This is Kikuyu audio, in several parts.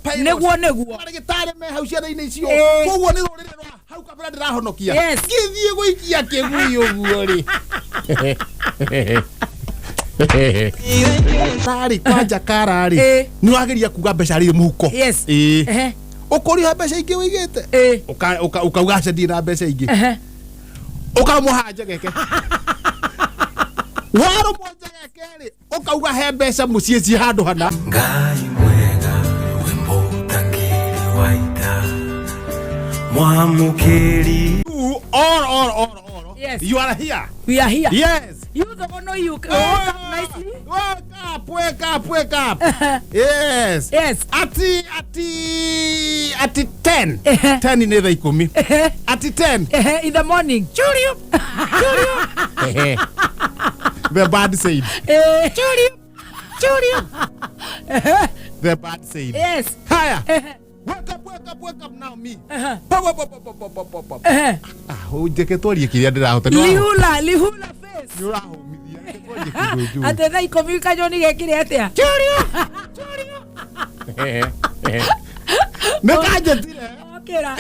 Pilot. Nĩguo, nĩguo. Marĩgĩtarĩ me hau ciana-inĩ icio. Koguo nĩ rũrĩrĩ rwa hau kabere ndĩrahonokia. Ngĩthiĩ gũikia kĩgui ũguo rĩ, tarĩ kwanja kararĩ nĩ wageria kuga mbeca rĩ mũhuko. Ũkũrĩha mbeca ingĩ wĩigĩte. Ũkauga aca, ndirĩ na mbeca ingĩ. Ũkamũha njegeke, warũmwo njegeke rĩ, ũkauga he mbeca mũciĩ ciĩ handũ hana. Ngai mwega, we mũtangĩri wa ita, mwamũkĩri. You all all all all. You are here. We are here. Yes. You the one, you woke up nicely. Wake up, wake up, wake up. Yes. Ati 10. 10 nĩ thaa 10. Ati 10. In the morning. Churio. Churio. The bird said. Churio. Churio. The bird said. Haya. Wake up, wake up, wake up now me. Pa, pa, pa, pa, pa, pa, pa, pa, pa. Ah, njeke twarie kĩrĩa ndĩrahota. Lihula, lihula face. Nĩ ũrahũmithia. Reke twarie kĩndũ njũĩ. Atĩ thaa 10 kanyoni gekire atĩa? Churio. Nĩ kanjĩtire. Okĩra.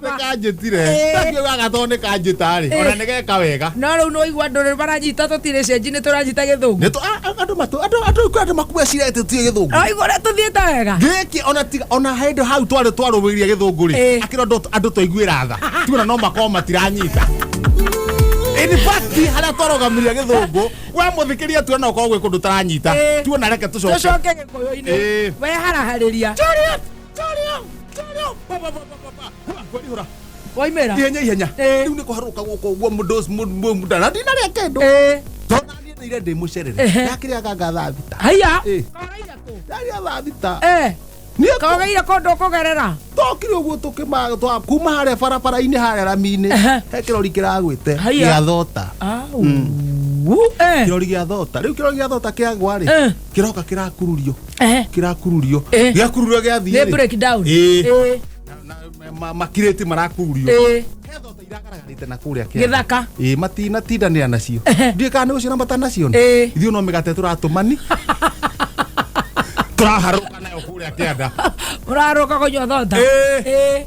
Nĩ kanjĩtire. Ndakiugaga tondũ nĩ kanjĩta rĩ. Ona nĩ geka wega. No rĩu nĩ waigua andũ rĩu maranyita, tũtirĩ cenji, nĩ tũranyita gĩthũngũ. Nĩ andũ matũ andũ andũ kwĩ andũ makueciria atĩ tũtirĩ gĩthũngũ. Waigua ũrĩa tũthiĩte wega. Gĩkĩ ona tiga ona hĩndĩ hau twarĩ twarũmĩrĩria gĩthũngũ rĩ, akĩrwo andũ twaiguĩra tha tuona no makorwo matiranyita. In fact, harĩa twarũgamirie gĩthũngũ, we mũthikĩria, tuona ũkorwo gwĩ kũndũ ũtaranyita, tuona reke tũcoke tũcoke gĩkũyũ-inĩ. We haraharĩria. Churio, churio, churio. Pa, pa, pa, pa, pa, pa. Hura, ngwerihũra. Waimĩra. Ihenya ihenya. Rĩu nĩ kũharũrũka gũkũ ũguo mũndũ na ndinarĩa kĩndũ, tondũ niĩ ndĩire ndĩ mũcerere. Ndakĩrĩaga nga thaa 6. Haiya. Ndarĩa thaa 6. Niĩ Kogeire kũndũ ũkũgerera. Tokire ũguo tũkĩma kuma harĩa barabara-inĩ harĩa rami-inĩ, he kĩrori kĩragwĩte gĩa thota. Kĩrori gĩa thota, rĩu kĩrori gĩa thota kĩagwa rĩ, kĩroka kĩrakururio, kĩrakururio, gĩakururio gĩathiĩ Nĩ rĩ. break down. Makirĩti marakururio. He thota iragaragarĩte na kũrĩa kĩanda. Gĩthaka. Matinatindanĩra nacio, ndiũĩ kana nĩ gũciona matanaciona. Ithuĩ no mĩgate tũratũmani tũraharũka nayo kũrĩa kĩanda. Ũrarũka kũnyua thota.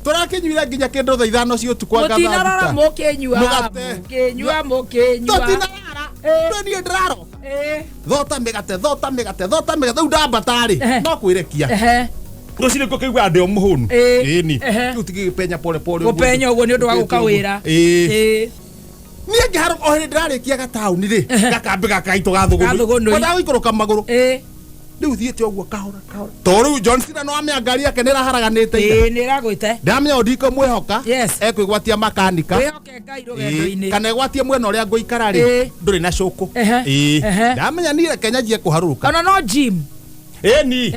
Tũrakĩnyuire nginya kĩndũ thaa 5 cia ũtukũ, anga thaa Mũtinarara 6. mũkĩnyua. Mũgate. Mũkĩnyua, mũkĩnyua. Tũtinarara. Niĩ ndĩraroka thota mĩgate, thota mĩgate, thota mĩgate, rĩu ndambata rĩ, no kwĩrekia. Rũcinĩ ngũkĩigua ndĩ o mũhũnu. Ĩni. Rĩu tigĩpenya pole pole ũguo. Gũpenya ũguo nĩ ũndũ wa gũka wĩra. Niĩ ngĩharũka o hĩndĩ ndĩrarĩkia gataũni rĩ, gakambĩ gaka gaitũ ga Ga Thũgũnũi. Thũgũnũi gũikũrũka magũrũ. Rĩu thiĩte ũguo kahora kahora, to rĩu John Cena no amenya ngari yake nĩ ĩraharaganĩte ira. Nĩ ĩragwĩte. Ndamenya ũndũ ndikũmwĩhoka. Ekwĩgwatia makanika. Wĩhoke Ngai rũgendo-inĩ. Kana ĩgwatie mwena ũrĩa ngũikara rĩ, ndũrĩ na cũkũ. Ndamenya niĩ reke nyanjie kũharũrũka. Ona no gym. Ĩni.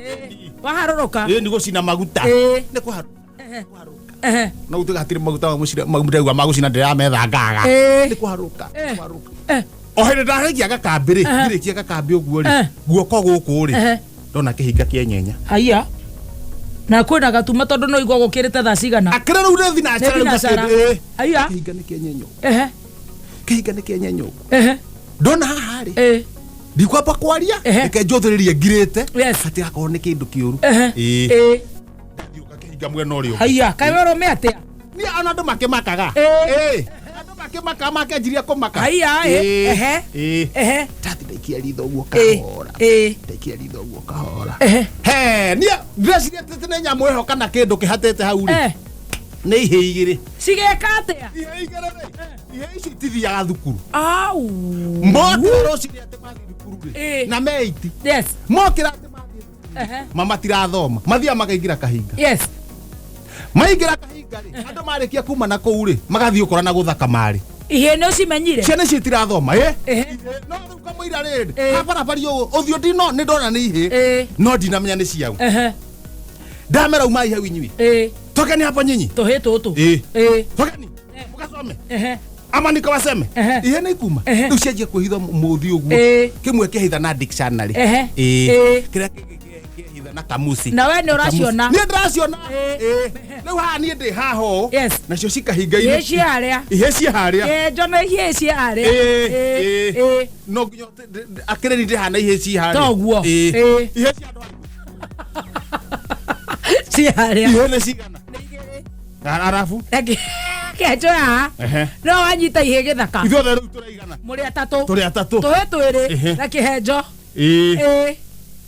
Waharũrũka. Ĩni, gũcina maguta. Nĩ kũharũrũka. No gũtuĩka hatirĩ maguta ma gũcina, ndĩraigua ma gũcina, ndĩrametha ngaga. Nĩ kũharũrũka, kũharũrũka. O hĩndĩ ndarĩkia gakambĩ rĩ, ngĩrĩkia gakambĩ ũguo rĩ, guoko gũkũ rĩ, ndona kĩhinga kĩa nyenya. Haiya, na kwĩna gatuma, tondũ no igua gũkĩrĩte thaa cigana. Akĩrĩ rĩu nĩ thinacara. Nĩ Rĩu thinacara. gakĩndũ, Haiya. Kĩhinga nĩ kĩa nyenya ũguo. Kĩhinga nĩ kĩa nyenya ũguo. Ndona haha rĩ, ndikwamba kwaria, reke njũthĩrĩrie ngirĩte, hatigakorwo nĩ kĩndũ kĩũru. Ndathiũka kĩhinga mwena ũrĩa ũngĩ. Haiya, kaĩ werũme atĩa? Niĩ ona andũ makĩmakaga. Andũ makĩmaka, makenjiria kũmaka. Haiya. Ndathi ndaikia ritho ũguo kahora, ndaikia ritho ũguo kahora. He niĩ ndĩreciria atĩ nĩ nyamũ ĩho kana kĩndũ kĩhatĩte hau rĩ, nĩ ihĩ igĩrĩ. Cigeka atĩa? Ihĩ igĩrĩ rĩ, ihĩ ici itithiaga thukuru. Au. Mokĩra rũcinĩ atĩ mathiĩ thukuru rĩ, na meiti mokĩra atĩ mathiĩ thukuru, mama tirathoma, mathiaga makaingĩra kahinga. Maingĩra kahinga rĩ, andũ marĩkia kuma na kũu rĩ, magathiĩ ũkora na gũthaka marĩ. Ihĩ nĩ ũcimenyire? Ciana icio itirathoma. Ihĩ, no rĩu kamũira rĩrĩ habarabari ũũ ũthiũ ndino nĩ ndona nĩ ihĩ, no ndinamenya nĩ ciau. Ndamera umai hau inyuĩ, tokeni hapo nyinyi. Tũhĩ tũtũ. Tokeni mukasome ama nikawaseme. Ihe nĩ ikuma rĩu cianjia kwĩhitha mũthi ũguo. Kĩmwe kĩahitha na dictionary. Kĩrĩa kĩngĩ kĩahitha na kamusi. Na we nĩ ũraciona? Niĩ ndĩraciona. Rĩu haha niĩ ndĩ haha ũũ, nacio cikahinga-inĩ. Ihĩ ciĩ harĩa. Ihĩ ciĩ harĩa. Njona ihĩ ciĩ harĩa. No nginya akĩrĩ ndĩhana ihĩ ciĩ harĩa. Toguo. Ihĩ cia andũ arĩkũ? Ciarĩa. Ihe nĩ cigana? Arabu. Kĩhenjo haha. Ehe. No wanyita ihĩ gĩthaka. Ithuothe rĩu tũraigana? Mũrĩ atatũ. Tũrĩ atatũ. Tũhĩ twĩrĩ Ehe. na kĩhenjo. Ĩĩ. Ĩĩ.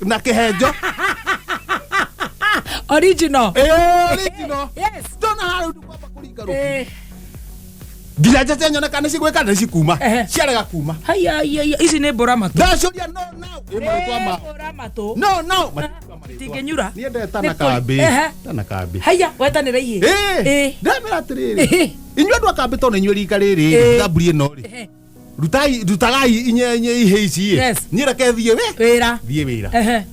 Na kĩhenjo. Original. Ĩĩ, original. Yes. Ndona harĩa rĩu kwamba kũringa rũkĩ. Ĩĩ. Nginya njate nyone kana cigwĩka nĩ cikuma. Ehe. Ciarega kuma. Haya, haya, haya. Ici nĩ mbũra matũ. Ndacuria no no. Ĩ marĩtwa Nĩ mao. mbũra matũ. No no. Itingĩnyura. Niĩ ndetana Nĩ kũri- kambĩ. Ehe. Tana kambĩ. Haya, wetanĩra ihĩ. Ĩĩ. Ĩĩ. Ndamera atĩrĩrĩ. Ĩĩ. Inyuĩ andũ a kambĩ tondũ inyuĩ rika rĩrĩ Ĩĩ. thamburi ĩno rĩ. Ehe. Rutai rutagai inye inye ihĩ ici ĩ. Yes. Niĩ reke thiĩ we. Wĩra. Thiĩ wĩra. Ehe.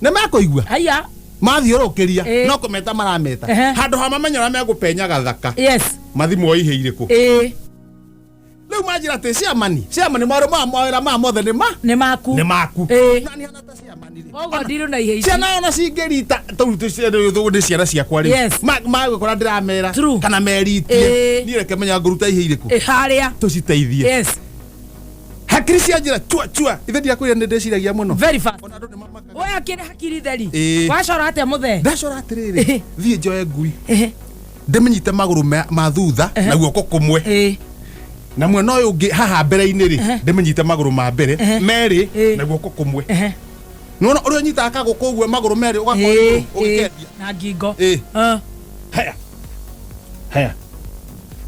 Nĩ mekũigua. Haya. Mathiũrũkĩria Ĩĩ. no kũmeta marameta. Ehe. Handũ ha mamenya ũrĩa megũpenya gathaka. Yes. Mathimwo ihĩ irĩkũ. Ĩĩ. Rĩu manjĩra atĩ ciamani ciamani maũndũ ma mawĩra ma mothe nĩ ma Nĩ maku. nĩ maku. Ĩĩ. Na niĩ hana ta ciamani rĩ. Koguo ndirũ na ihĩ ici. Ciana ona cingĩrita tũu nĩ ciana ciakwa rĩ. Yes. Magũkora ndĩramera True. kana meritie. Ĩĩ. Niĩ reke menya ngũruta ihĩ irĩkũ. Ĩ, harĩa. Tũciteithie. Yes. Hakiri cia njĩra chua chua. Ithe ndiakwĩra nĩ ndĩciragia mũno. Very fast. Ona andũ nĩ mamakaga. We akĩrĩ hakiri theri. Ĩĩ. Wacora atĩa mũthee? Ndacora atĩrĩrĩ thiĩ njoe ngui Ehe. ndĩmĩnyite magũrũ ma thutha na guoko kũmwe Ĩĩ. na mwena ũyũ ũngĩ haha mbere-inĩ rĩ ndĩmĩnyite magũrũ ma mbere Ehe. merĩ Ĩĩ. na guoko kũmwe. Ehe. Nĩwona ũrĩa ũnyitaga kagũkũ ũguo magũrũ merĩ ũgakorwo Ĩĩ. igũrũ, ũgĩkendia. Na ngingo. Ĩĩ. Ah. Haya haya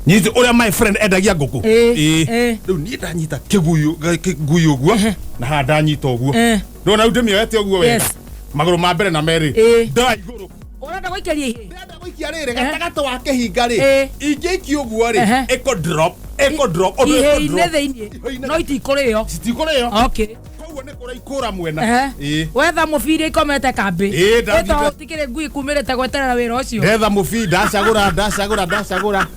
nyite ũrĩa my friend endagia ngũkũ. Ĩĩ. Ĩĩ. Ĩĩ. Rĩu niĩ ndanyita kĩguyu kĩguyu ũguo na haha ndanyita ũguo. Ĩĩ. Ndona rĩu ndĩmĩoete ũguo wega. Yes. Magũrũ ma mbere na merĩ Ĩĩ. ndoya igũrũ. Ũrenda gũikĩria ihĩ? Ndĩrenda gũikia rĩrĩ gatagatĩ wa kĩhinga rĩ Ĩĩ. ingĩikia ũguo rĩ Ehe. ĩkũ drop ĩkũ drop ũndũ ĩkũ Ihĩ-inĩ drop. thĩinĩ. Ihĩ-inĩ. No itikũrĩo. Citikũrĩo. Okay. Koguo nĩ kũra ikũra mwena. Ehe. Ĩĩ. Wetha mũbira ikomete kambĩ. Ĩĩ, ndathiĩte. Ĩto gũtikĩrĩ ngui kumĩrĩte gweterera wĩra ũcio. Ndetha mũbira ndacagũra ndacagũra ndacagũra.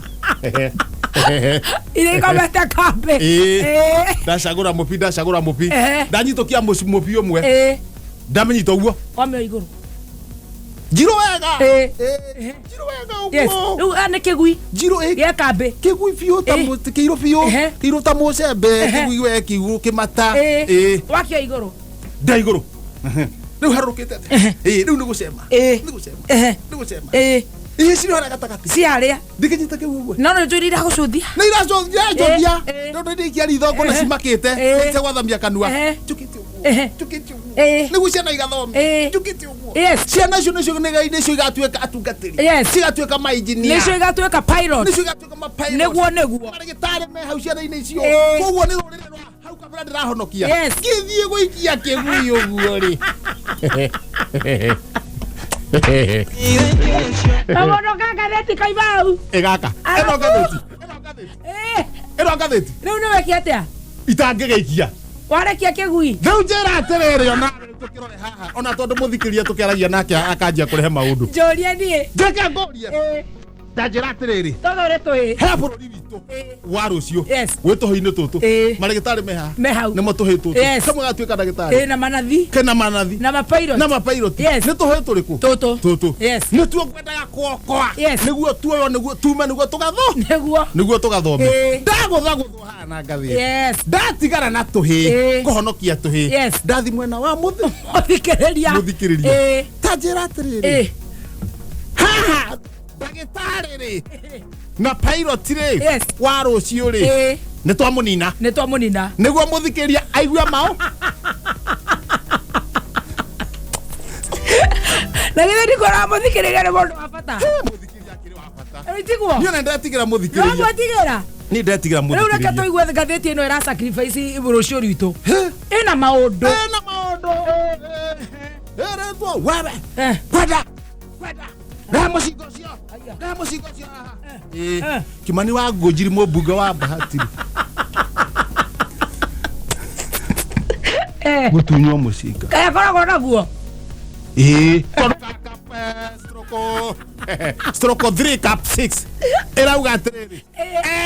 Iria ikomete kambĩ. Ĩĩ. Ĩĩ. Ndacagũra mũbi ndacagũra mũbi. Ehe. Ndanyitũkia mũbi ũmwe. Ĩĩ. Ndamĩnyita ũguo. Wamĩoya igũrũ. Njirũ wega. Ĩĩ. Ĩĩ. Njirũ wega Yes. ũguo. Rĩu aya nĩ kĩgui Njirũ ĩ gĩa kambĩ. kĩgui biũ ta Ĩĩ. kĩirũ biũ Ehe. kĩirũ ta mũcembe Ehe. kĩgui we kĩirũ kĩmata. Ĩĩ. Ĩĩ. Wakĩoya igũrũ. Nda igũrũ. Rĩu harũrũkĩte atĩa? Ĩĩ rĩu nĩ gũcema. Ĩĩ. Nĩ gũcema. Ehe. Nĩ gũcema. Ĩĩ. Ihĩ cirĩ harĩa gatagatĩ. Ciarĩa. Ndingĩnyita kĩu ũguo. No nĩ njũĩ iragũcũthia. Nĩ iracũthia njũthia. Ĩĩ. Tondũ ndĩikia ritho ngona Ehe. cimakĩte. Ĩĩ. Nĩte gwathamia kanua. Ehe. Njũkĩte ũguo. Ehe. Njũkĩte ũguo. Ĩĩ. Nĩguo ciana igathome. Ĩĩ. Njũkĩte ũguo. Yes. Ciana icio nĩcio nĩcio igatuĩka atungatĩri. Yes. Cigatuĩka mainjinia. Nĩcio igatuĩka pilot. Nĩcio igatuĩka mapilot. Nĩguo nĩguo. Marĩgĩtarĩ me hau ciana-inĩ icio. Ĩĩ. Koguo nĩ rũrĩrĩ rwa hau kabere ndĩrahonokia. Yes. Ngĩthiĩ gũikia kĩgui ũguo rĩ. Kamono ka ngathĩti kaima hau. Ĩgaka. Ĩno ngathĩti. Ĩno ngathĩti. Ĩĩ. Ĩno ngathĩti. Rĩu nĩ weke atĩa? Itangĩgĩikia. Warekia kĩgui. Rĩu njĩra atĩrĩrĩ ona tũkĩrore haha ona tondũ mũthikĩria tũkĩaragia nake akanjia kũrehe maũndũ. Njũria niĩ. Njĩke ngũrie. Ĩĩ. Ndanjĩra atĩrĩrĩ. Tondũ ũrĩ tũhĩ. He bũrũri witũ Ĩĩ. wa rũciũ Yes. wĩ tũhĩ-inĩ tũtũ Ĩĩ. marĩgĩtarĩ me haha Me hau. nĩmo tũhĩ tũtũ Yes. kamwe gatuĩka ndagĩtarĩ Ĩĩ na manathi. kena manathi Na mapilot. na mapairoti Yes. nĩ tũhĩ tũrĩkũ Tũtũ. tũtũ Yes. nĩtuo ngwendaga kuokoa Yes. nĩguo tuoywo nĩguo tume nĩguo tũgatho Nĩguo. nĩguo tũgathome Ĩĩ. ndagũthagũthwo haha na ngathĩti Yes. ndatigara na tũhĩ Ĩĩ. kũhonokia tũhĩ Yes. ndathi mwena wa mũthĩ Mũthikĩrĩria. mũthikĩrĩria Ĩĩ. ta njĩra atĩrĩrĩ Ĩĩ. haha ndagĩtarĩ rĩ na pilot rĩ Yes. wa rũciũ rĩ Ĩĩ. nĩ twamũnina Nĩ twamũnina. nĩguo mũthikĩria aigue mao Na githĩ ndikũra mũthikĩrĩria nĩ mũndũ wa bata. Mũthikĩria akĩrĩ wa bata. Rĩu tiguo. Niĩ ona ndetigĩra No mũthikĩrĩria. mwĩtigĩra. Niĩ ndetigĩra Rĩu reke mũthikĩrĩria. tũigue ngathĩti ĩno ĩra sacrifice rũciũ rwitũ. Ĩna maũndũ. Ĩna maũndũ ĩrĩtwo wewe Eh. kwenda kwenda rehe mũcinga ũcio rehe mũcinga ũcio haha. Ĩĩ. Eh. Kimani wa Ngũnjiri mũmbunge wa Bahati Eh. gũtunywo mũcinga. Kaĩ akoragwo naguo. Ĩĩ tondũ stroke stroke 3 cap 6 ĩrauga atĩrĩrĩ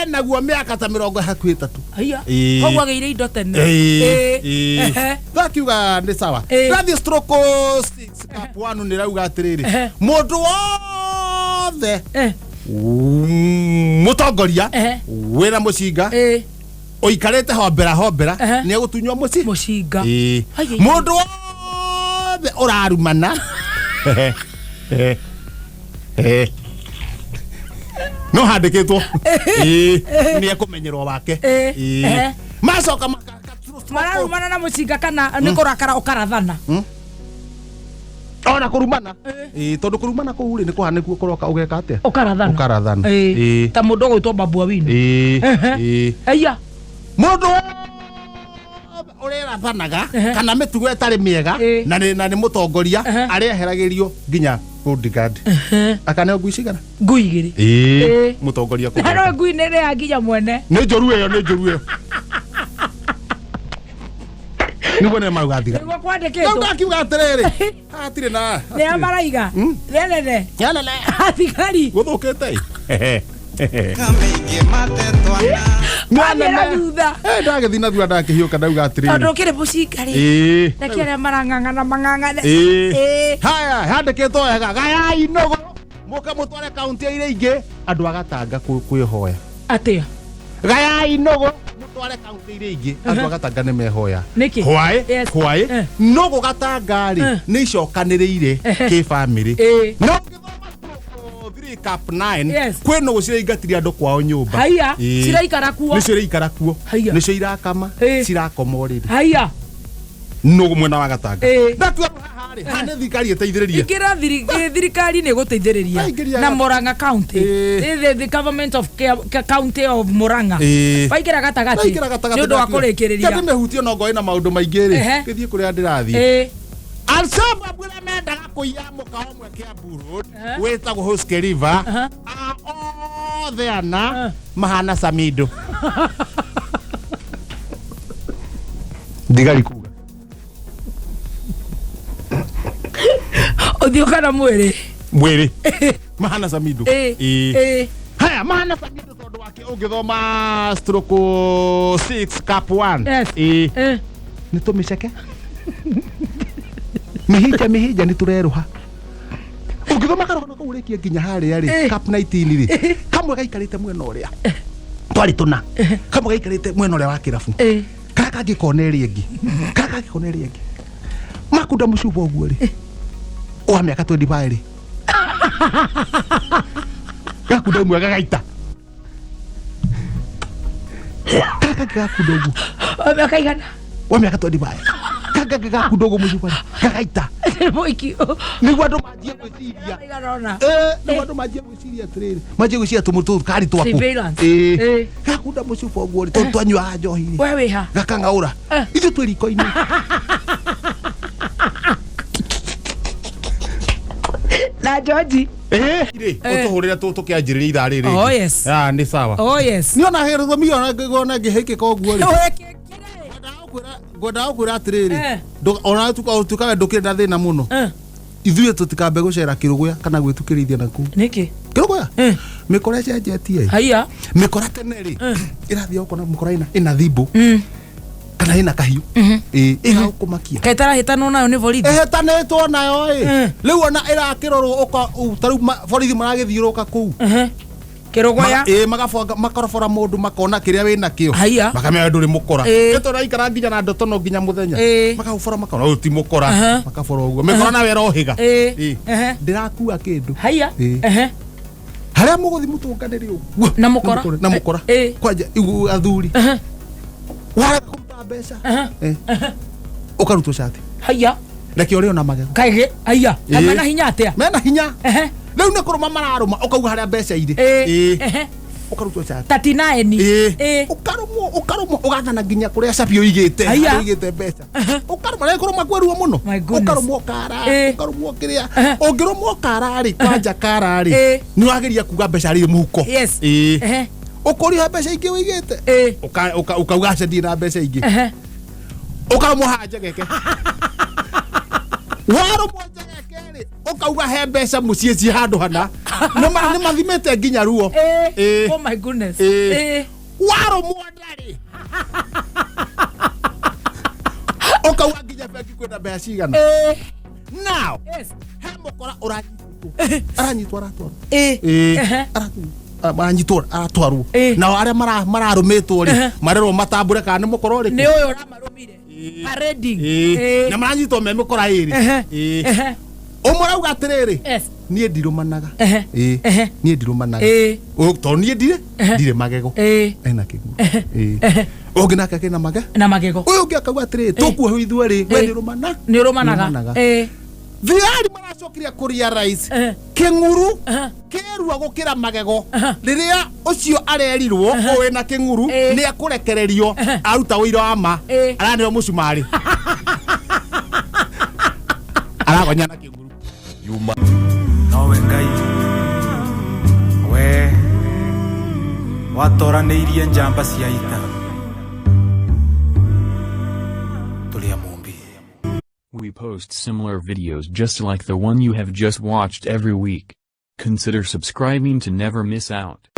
enaguo mĩaka ta mĩrongo hakuhĩ ĩtatũ. Aya. Ĩĩ. Koguo agĩire indo tene. Ĩĩ, Ĩĩ. ĩĩ. Ehe. Ndakiuga nĩ sawa. Ĩĩ. Ndathiĩ stroke 6 cap 1 nĩ rauga atĩrĩrĩ Ehe. mũndũ wothe Eh. mũtongoria Ehe. wĩna mũcinga Ĩĩ. ũikarĩte hombera hombera Ehe. nĩ egũtunywo mũci Mũcinga. Ĩĩ. Ai, ai, ai. Mũndũ wothe ũrarumana No handĩkĩtwo. Ĩĩ, nĩ ekũmenyerwo wake. Ĩĩ. Ĩĩ. Ehe. Macoka Mararumana na mũcinga kana nĩ kũrakara ũkarathana? Ona kũrumana. Ĩĩ, tondũ kũrumana kũu rĩ, nĩ kũhana nĩkuo kũroka ũgeka atĩa? Ũkarathana. Ũkarathana. Ĩĩ. Ĩĩ. Ta mũndũ ũgwĩtwo Babua Wino. Ĩĩ. Ehe. Ĩĩ. Aya. Mũndũ ũrĩrathanaga Ehe. kana mĩtugo ĩtarĩ mĩega Ĩĩ. na nĩ mũtongoria Ehe. arĩeheragĩrio nginya bodyguard, akaneo ngui cigana? Ngui igĩrĩ. Ĩĩ. Ĩĩ. Mũtongoria Na no kũgweta. ngui nĩ ĩrĩa nginya mwene. Nĩ njũru ĩyo, nĩ njũru ĩyo, nĩguo nĩ marauga thigari. Nĩguo Rĩu kwandĩkĩtwo. ndakiuga atĩrĩrĩ, hatirĩ na Nĩ a maraiga nĩ anene nyanene athigari. Gũthũkĩte ĩ. Kamĩingĩ matetwana. Mathiĩ na thutha. Ndagĩthiĩ na thutha, ndakĩhiũka, ndauga atĩrĩrĩ, Tondũ ũkĩrĩ mũcinga rĩ, ĩĩ. reke arĩa marang'ang'ana mang'ang'ane. Ĩĩ. Ĩĩ. Haya, handĩkĩtwo wega, gayai nũgũ mũke mũtware kaunti iria ingĩ. Andũ agatanga kwĩhoya. Atĩa? Gayai nũgũ mũtware kaunti iria ingĩ, andũ agatanga nĩ mehoya. Nĩkĩ? Hwaĩ. Yes. Hwaĩ. Nũgũ gatanga rĩ, nĩ icokanĩrĩire kĩbamĩrĩ. No ũngĩthoma stroke 3 cap 9, kwĩ nũgũ ciraingatire andũ kwao nyũmba. Haiya. Ĩĩ. Ciraikara kuo? Nĩcio iraikara kuo. Haiya. Nĩcio irakama, cirakoma ũrĩrĩ. Haiya. Nũgũ mwena wa gatanga. Ndatua haha rĩ, haha nĩ thirikari ĩteithĩrĩrie. Ingĩra thirikari nĩ gũteithĩrĩria Aingĩria na Murang'a County. The government of county of Murang'a. Waingĩra gatagatĩ. Ndaingĩra gatagatĩ. Nĩ ũndũ wa kũrĩkĩrĩria. Kĩndĩ mĩhutio no ngoĩ na maũndũ maingĩ rĩ, gĩthiĩ kũrĩa ndĩrathiĩ. Alshabab ũrĩa mendaga kũiya mũkawa ũmwe Kiambu Road wĩtagwo Huske River, a othe ana mahana Samido. Thigari kuga. Ũthiũ kana mwĩrĩ? Mwĩrĩ mahana Samido. Ĩĩ. Ĩĩ. Haya, mahana Samido tondũ wake ũngĩthoma stroke 6 cap 1. Ĩĩ. Nĩ tũmĩceke mĩhinja mĩhinja nĩ tũrerũha. Ũngĩthoma karũgano kau ũrĩkie nginya harĩa rĩ, cap 19 rĩ, kamwe gaikarĩte mwena ũrĩa twarĩ tũna, kamwe gaikarĩte mwena ũrĩa wa kĩrabu, karĩa kangĩ kona ĩrĩa ĩngĩ, karĩa kangĩ kona ĩrĩa ĩngĩ, makunda mũcuba ũguo rĩ, wa mĩaka 25 rĩ, gakunda ũmwe gagaita, karĩa kangĩ gakunda ũguo. Wa mĩaka igana? Wa mĩaka 25, karĩa kangĩ gakunda ũguo mũcuba rĩ, gagaita. Mũiki. Nĩguo andũ manjie gwĩciria. Igana ona. Nĩguo andũ manjie gwĩciria atĩrĩrĩ, manjie gwĩciria tũmũtũ kari twaku. Surveillance. Ĩĩ. Gakunda mũcuba ũguo rĩ, tondũ twanyuaga njohi rĩ, We wĩha? gakang'aũra. Ithuĩ twĩ riko-inĩ. Na George. Rĩ ũtũhũrĩre tũkĩanjĩrĩria ithaa rĩrĩ. Oh, yes. Ah, nĩ sawa. Oh yes. Nĩ ona gĩthomi ona ngĩhĩkĩka ũguo rĩ, Wĩkĩkire. ngwendaga gũkwĩra atĩrĩrĩ, ona tukaga ndũkĩrĩ na thĩna mũno. Ithuĩ tũtikambe gũcera kĩrũgũya kana gwĩtukĩrithia na kũu. Nĩkĩ? Kĩrũgũya mĩkora ĩcenjetie. Haiya. Mĩkora tene rĩ, ĩrathiĩ ũkona mĩkora ĩna thimbũ kana ĩna kahiũ, ĩ ĩgagũkũmakia. Kaĩ tarahĩtanwo nayo nĩ borithi? Ĩhĩtanĩtwo nayo ĩ. Rĩu ona ĩrakĩrorwo ũka ta rĩu borithi maragĩthiũrũka kũu. Kĩrũgũya. Ĩ, magabanga makorobora mũndũ, makona kĩrĩa wĩ nakĩo. Haiya. Makamenya ndũrĩ mũkora. Ĩtũraikara nginya na ndotono nginya mũthenya. Makagũbora, makona ũyũ ti mũkora. Makabora ũguo mĩkora nawe ĩrohĩga. Ndĩrakua kĩndũ. Haiya. Ĩĩ. Harĩa mũgũthi mũtũnganĩre ũguo. Na mũkora. Na mũkora. Kwanja igu athuri warega kũruta mbeca, ũkarutwo cati. Haiya. Reke ũrĩo na magego. Kaĩ haiya. Ĩĩ. Mena hinya atĩa? Mena hinya. Rĩu nĩ kũrũma mararũma, ũkauga harĩa mbeca irĩ. Ĩĩ. Ũkarutwo cati. 39. Ĩĩ. Ĩĩ. Ũkarũmwo, ũkarũmwo, ũgathana nginya kũrĩa cabi ũigĩte. Haiya. Harĩa ũigĩte mbeca, ũkarũma rĩ, kũrũma kweruo mũno. My goodness. Ũkarũmwo kara. Ũkarũmwo kĩrĩa. Ũngĩrũmwo kara rĩ, kwanja kara rĩ, nĩ wagĩria kuga mbeca rĩ mũhuko. Ĩĩ. Ũkũrĩha mbeca ingĩ ũigĩte. Ũkauga aca, ndirĩ na mbeca ingĩ. Ũkarũmwo haha njegeke, warũmwo njegeke rĩ, ũkauga he mbeca mũciĩ ciĩ handũ hana. Nĩ mathimĩte nginya ruo. Ĩĩ. Oh my goodness. Ĩĩ. Warũmwo ndarĩ, ũkauga nginya bengi kwĩna mbeca cigana. Now he mũkora ũranyitwo, aranyitwo, aratwarwo. Ĩĩ. Aranyitwo, aratwarwo. Nao arĩa mararũmĩtwo rĩ, marerwo matambũre kana nĩ mũkora ũrĩkũ. Nĩ ũyũ ũramarũmire. Parading. Ĩĩ. Na maranyitwo me mĩkora ĩrĩ. Ĩĩ. Ũmwe arauga atĩrĩrĩ, Niĩ ndirũmanaga. Ehe. Ĩĩ. Ehe. Niĩ ndirũmanaga. Ĩĩ. Tondũ niĩ ndirĩ ndirĩ magego. Ĩĩ. Ena kĩng'uru. Ĩĩ. Ũngĩ nake akĩna mage. Na magego. Ũyũ ũngĩ akauga atĩrĩrĩ, tũkuohwo ithuerĩ, we nĩũrũmana. Nĩ ũrũmanaga. Ĩĩ. Thigari maracokire kũria rais kĩng'uru kĩrua gũkĩra magego. Rĩrĩa ũcio arerirwo ũyũ na kĩng'uru nĩ ekũrekererio aruta ũira wa ma, araneo mũcumarĩ aragonya na kĩng'uru. Yuma. Nowe Ngai we watoranĩirie njamba cia ita tũrĩ a Mũmbi. We post similar videos just like the one you have just watched every week. Consider subscribing to never miss out.